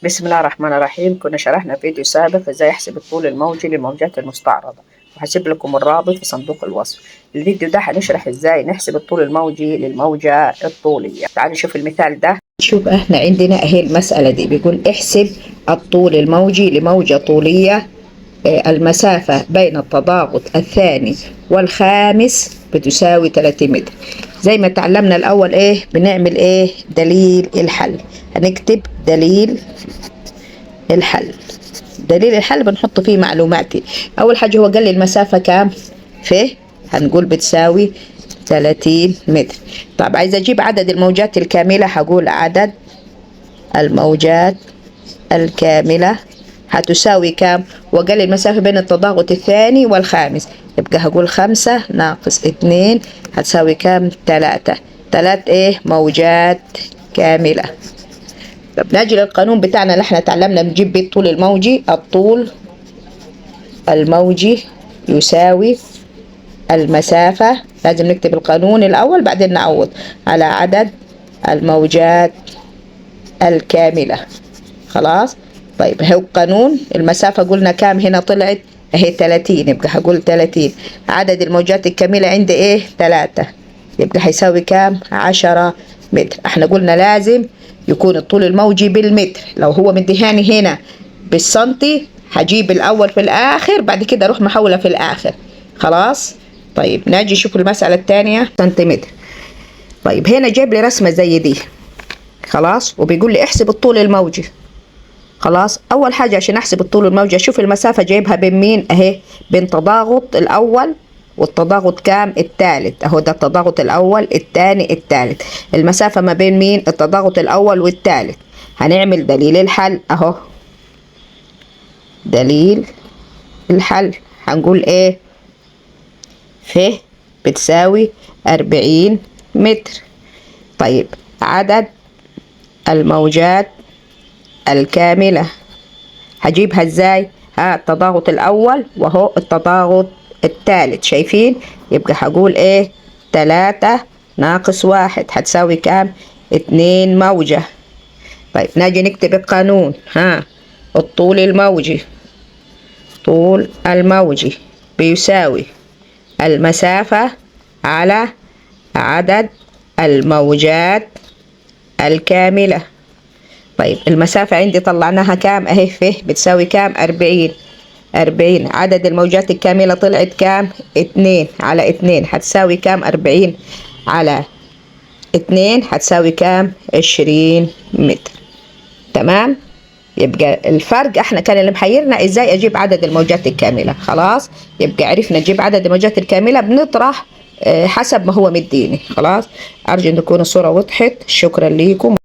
بسم الله الرحمن الرحيم. كنا شرحنا في فيديو سابق ازاي احسب الطول الموجي للموجات المستعرضة، وهسيب لكم الرابط في صندوق الوصف. الفيديو ده هنشرح ازاي نحسب الطول الموجي للموجة الطولية. تعالوا نشوف المثال ده. شوف احنا عندنا اهي المسألة دي، بيقول احسب الطول الموجي لموجة طولية المسافة بين التضاغط الثاني والخامس بتساوي 30 متر. زي ما تعلمنا الأول ايه بنعمل ايه دليل الحل، هنكتب دليل الحل. دليل الحل بنحط فيه معلوماتي. أول حاجة هو قال لي المسافة كام؟ فيه هنقول بتساوي 30 متر. طب عايزة أجيب عدد الموجات الكاملة، هقول عدد الموجات الكاملة هتساوي كام؟ وقال لي المسافة بين التضاغط الثاني والخامس، يبقى هقول 5 ناقص 2 هتساوي كام؟ 3. 3 ايه؟ موجات كاملة. طب نجي للقانون بتاعنا اللي احنا اتعلمنا بنجيب بيه الطول الموجي. الطول الموجي يساوي المسافة، لازم نكتب القانون الأول بعدين نعوض، على عدد الموجات الكاملة. خلاص؟ طيب هو قانون المسافة قلنا كام هنا طلعت؟ اهي 30، يبقى هقول 30. عدد الموجات الكاملة عندي ايه؟ 3، يبقى هيساوي كام؟ 10 متر. احنا قلنا لازم يكون الطول الموجي بالمتر، لو هو مديهاني هنا بالسنتي هجيب الأول في الآخر بعد كده أروح محولة في الآخر. خلاص؟ طيب ناجي نشوف المسألة الثانية سنتيمتر. طيب هنا جايب لي رسمة زي دي، خلاص، وبيقول لي احسب الطول الموجي. خلاص، أول حاجة عشان أحسب الطول الموجي أشوف المسافة جايبها بين مين؟ أهي بين تضاغط الأول والتضاغط كام؟ الثالث. أهو ده التضاغط الأول الثاني الثالث، المسافة ما بين مين؟ التضاغط الأول والثالث. هنعمل دليل الحل أهو، دليل الحل هنقول إيه؟ ف بتساوي 40 متر. طيب عدد الموجات الكاملة هجيبها ازاي؟ ها التضاغط الأول وهو التضاغط الثالث، شايفين؟ يبقى هقول ايه؟ 3 ناقص 1 هتساوي كام؟ 2 موجة. طيب نجي نكتب القانون. ها الطول الموجي، طول الموجي بيساوي المسافة على عدد الموجات الكاملة. طيب المسافة عندي طلعناها كام؟ اهي ف بتساوي كام؟ 40. 40. عدد الموجات الكاملة طلعت كام؟ 2 على 2 هتساوي كام؟ 40 على 2 هتساوي كام؟ 20 متر. تمام؟ يبقى الفرق احنا كان اللي محيرنا ازاي اجيب عدد الموجات الكاملة. خلاص، يبقى عرفنا نجيب عدد الموجات الكاملة، بنطرح حسب ما هو مديني. خلاص، ارجو ان تكون الصورة وضحت. شكرا لكم.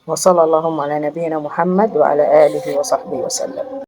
وصلى اللهم على نبينا محمد وعلى آله وصحبه وسلم.